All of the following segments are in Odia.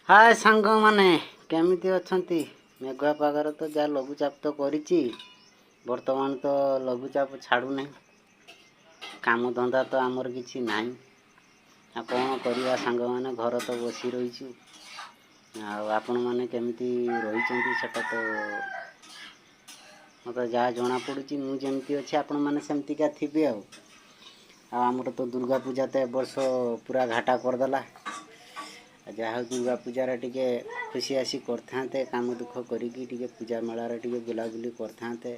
ହାଏ ସାଙ୍ଗମାନେ, କେମିତି ଅଛନ୍ତି? ମେଘୁଆ ପାଗରେ ତ ଯାହା ଲଘୁଚାପ ତ କରିଛି, ବର୍ତ୍ତମାନ ତ ଲଘୁଚାପ ଛାଡ଼ୁନାହିଁ। କାମ ଧନ୍ଦା ତ ଆମର କିଛି ନାହିଁ, ଆଉ କ'ଣ କରିବା ସାଙ୍ଗମାନେ? ଘର ତ ବସି ରହିଛୁ। ଆଉ ଆପଣମାନେ କେମିତି ରହିଛନ୍ତି ସେଟା ତ ମୋତେ ଯାହା ଜଣାପଡ଼ୁଛି, ମୁଁ ଯେମିତି ଅଛି ଆପଣମାନେ ସେମିତିକା ଥିବେ। ଆଉ ଆଉ ଆମର ତ ଦୁର୍ଗା ପୂଜା ତ ଏ ବର୍ଷ ପୁରା ଘାଟା କରିଦେଲା। ଯାହା ହଉ, ଦୁର୍ଗା ପୂଜାରେ ଟିକେ ଖୁସି ଆସି କରିଥାନ୍ତେ, କାମ ଦୁଃଖ କରିକି ଟିକେ ପୂଜା ମେଳାରେ ଟିକେ ବୁଲାବୁଲି କରିଥାନ୍ତେ।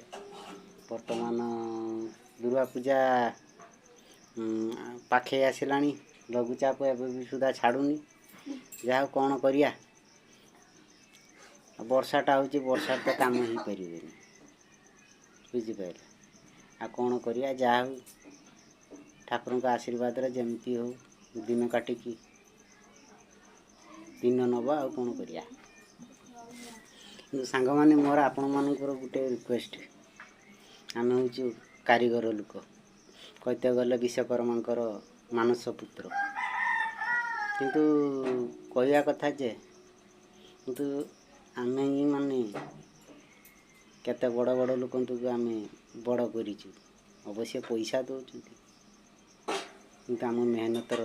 ବର୍ତ୍ତମାନ ଦୁର୍ଗା ପୂଜା ପାଖେଇ ଆସିଲାଣି, ଲଘୁଚାପ ଏବେ ବି ସୁଦ୍ଧା ଛାଡ଼ୁନି। ଯାହା ହଉ, କ'ଣ କରିବା? ବର୍ଷାଟା ହେଉଛି, ବର୍ଷାରେ ତ କାମ ହେଇପାରିବେନି, ବୁଝିପାରିଲେ? ଆଉ କ'ଣ କରିବା? ଯାହା ହଉ, ଠାକୁରଙ୍କ ଆଶୀର୍ବାଦରେ ଯେମିତି ହଉ ଦିନ କାଟିକି ଦିନ ନେବା, ଆଉ କ'ଣ କରିବା? କିନ୍ତୁ ସାଙ୍ଗମାନେ, ମୋର ଆପଣମାନଙ୍କର ଗୋଟେ ରିକ୍ୱେଷ୍ଟ। ଆମେ ହେଉଛୁ କାରିଗର ଲୋକ, କହିତେ ଗଲେ ବିଶ୍ୱକର୍ମାଙ୍କର ମାନସ ପୁତ୍ର। କିନ୍ତୁ କହିବା କଥା ଯେ କିନ୍ତୁ ଆମେ ମାନେ କେତେ ବଡ଼ ବଡ଼ ଲୋକଙ୍କୁ ଆମେ ବଡ଼ କରିଛୁ। ଅବଶ୍ୟ ପଇସା ଦେଉଛନ୍ତି, କିନ୍ତୁ ଆମ ମେହନତର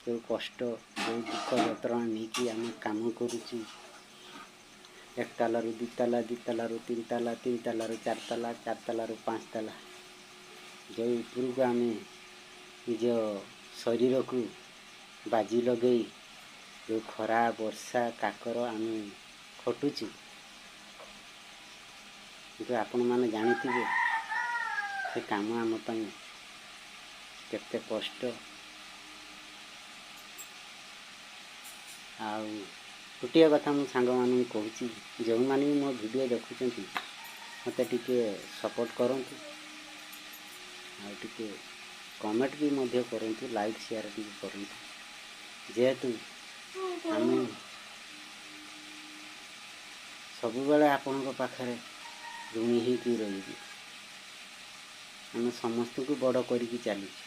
ଯେଉଁ କଷ୍ଟ, ଯେଉଁ ଦୁଃଖ ଯନ୍ତ୍ରଣା ନେଇକି ଆମେ କାମ କରୁଛୁ, ଏକ ତାଲାରୁ ଦୁଇ ତାଲା, ଦୁଇ ତାଲାରୁ ତିନି ତାଲା, ତିନି ତାଲାରୁ ଚାରି ତାଲା, ଚାରି ତାଲାରୁ ପାଞ୍ଚ ତାଲା, ଯେଉଁ ଉପରକୁ ଆମେ ନିଜ ଶରୀରକୁ ବାଜି ଲଗେଇ ଯେଉଁ ଖରା ବର୍ଷା କାକର ଆମେ ଖଟୁଛୁ, କିନ୍ତୁ ଆପଣମାନେ ଜାଣିଥିବେ ସେ କାମ ଆମ ପାଇଁ କେତେ କଷ୍ଟ। ଆଉ ଗୋଟିଏ କଥା ମୁଁ ସାଙ୍ଗମାନଙ୍କୁ କହୁଛି, ଯେଉଁମାନେ ବି ମୋ ଭିଡ଼ିଓ ଦେଖୁଛନ୍ତି, ମୋତେ ଟିକେ ସପୋର୍ଟ କରନ୍ତୁ ଆଉ ଟିକେ କମେଣ୍ଟ ବି ମଧ୍ୟ କରନ୍ତୁ, ଲାଇକ୍ ସେୟାର ଟିକେ କରନ୍ତୁ। ଯେହେତୁ ଆମେ ସବୁବେଳେ ଆପଣଙ୍କ ପାଖରେ ଋଣୀ ହେଇକି ରହିବୁ। ଆମେ ସମସ୍ତଙ୍କୁ ବଡ଼ କରିକି ଚାଲିଛୁ,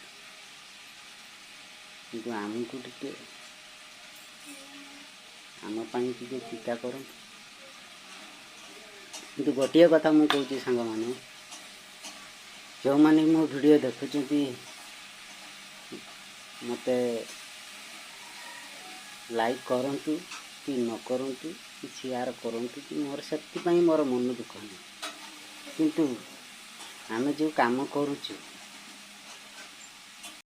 କିନ୍ତୁ ଆମକୁ ଟିକେ, ଆମ ପାଇଁ ଟିକେ ଚିନ୍ତା କରନ୍ତୁ। କିନ୍ତୁ ଗୋଟିଏ କଥା ମୁଁ କହୁଛି ସାଙ୍ଗମାନେ, ଯେଉଁମାନେ ମୋ ଭିଡ଼ିଓ ଦେଖୁଛନ୍ତି, ମୋତେ ଲାଇକ୍ କରନ୍ତୁ କି ନ କରନ୍ତୁ କି ସେୟାର କରନ୍ତୁ କି, ମୋର ସେଥିପାଇଁ ମୋର ମନ ଦୁଃଖ ନାହିଁ। କିନ୍ତୁ ଆମେ ଯେଉଁ କାମ କରୁଛୁ